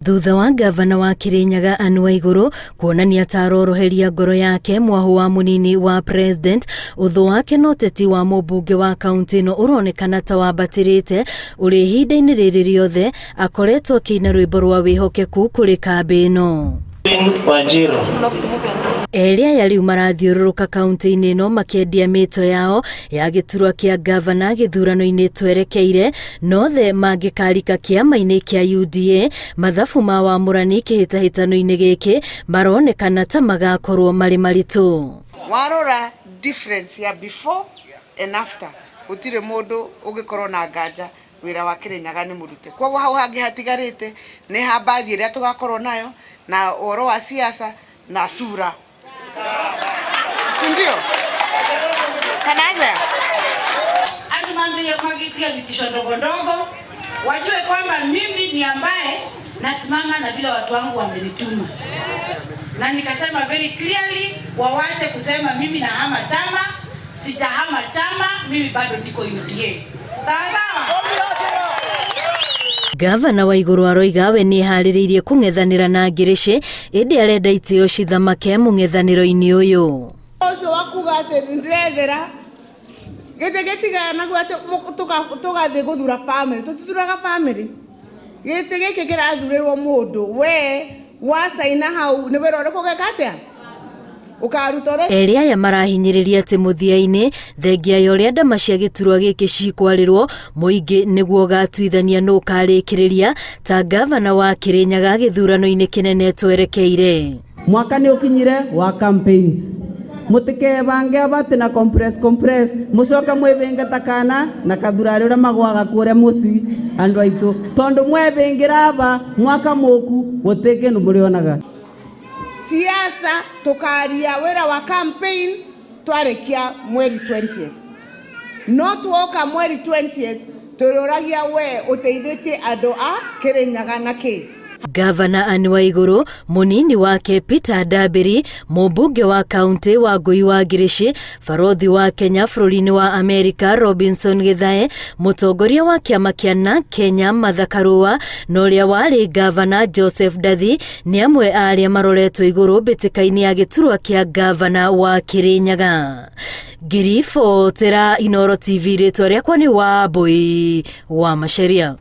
Thutha wa ngavana wa Kirinyaga Anne Waiguru kuonania ta aroroheria ngoro yake mwahũ wa mũnini wa president, ũthũ wake na ũteti wa mũmbunge wa kaunti ĩno ũronekana ta wambatĩrĩte ũrĩ ihinda-inĩ rĩrĩ rĩothe akoretwo akĩina rwĩmbo rwa wĩhokeku kũrĩ kambĩ ĩno. Wanjiru. Erĩ aya rĩu marathiũrũrũka kaunti-inĩ ĩno makĩendia mĩto yao ya gĩturwa kĩa ngavana gĩthurano-inĩ twerekeire, na othe mangĩkarika kĩama-inĩ kĩa UDA, mathabu ma wamũrani kĩhĩtahĩtano-inĩ gĩkĩ maronekana ta magakorwo marĩ maritũ. Warora difference ya before and after gũtirĩ mũndũ ũngĩkorwo na nganja wĩra wa Kĩrĩnyaga nĩ mũrute. Kwoguo hau hangĩ hatigarĩte nĩ ha mbathi ĩrĩa tũgakorwo nayo na ũhoro wa siasa na sura. Si ndio? Kana atĩa? Andũ mambie magitia vitisho ndogo ndogo, wajue kwamba mimi ni ambaye nasimama na vile watu wangu wamenituma, na nikasema very clearly, wawache kusema mimi nahama chama. Sijahama chama, mimi bado niko UDA. Sawa sawa. Gavana Waiguru aroiga we nĩeharĩrĩirie kũng'ethanĩra na Ngĩrĩcĩ ĩndĩ arenda itĩo cithamake mũng'ethanĩro-inĩ ũyũ. Ũcio wa kuga atĩ ndĩrethera gĩtĩ gĩtigayanagio atĩ tũgathiĩ gũthura family, tũtithuraga family. Gĩtĩ gĩkĩ kĩrathurĩrwo mũndũ, we wacaina hau nĩ wĩra ũrĩkũ ũgeka atĩa? Ũkaruta ũrĩa. Erĩ aya marahinyĩrĩria atĩ mũthia-inĩ thengia ya ũrĩa ndama cia gĩturwa gĩkĩ cikwarĩrwo mũingĩ nĩguo ũgatuithania nũ ũkarĩkĩrĩria ta ngavana wa Kĩrĩnyaga gĩthurano-inĩ kĩnene twerekeire. Mwaka nĩ ũkinyire wa campaigns. Mũtikebange aba atĩ na compress compress mũcoke mwĩbĩnge ta kana na kathurarĩ ũrĩa magwaga kũrĩa mũci andũ aitũ tondũ mwebĩngĩra aba mwaka mũku gũtĩ kĩndũ mũrĩonaga. Siasa tukaria wĩra wa campaign twarĩkia mweri 20th. No tuoka mweri 20th tũrĩũragia we ũteithĩtie andũ a Kĩrĩnyaga na kĩ. Gavana Anne Waiguru, mũnini wake Peter Ndambĩri, mũmbunge wa kaunti Wangũi wa Ngĩrĩcĩ, barothi wa Kenya bũrũri-inĩ wa Amerika Robinson Gĩthae, mũtongoria wa kĩama kĩa NARC Kenya Martha Karua na ũrĩa warĩ gavana Joseph Ndathi nĩ amwe a arĩa maroretwo igũrũ mbĩtĩka-inĩ ya gĩturwa kĩa gavana wa Kĩrĩnyaga. Ngiribotera Inooro TV, rĩtwa rĩakwa nĩ Wambũi wa Macharia.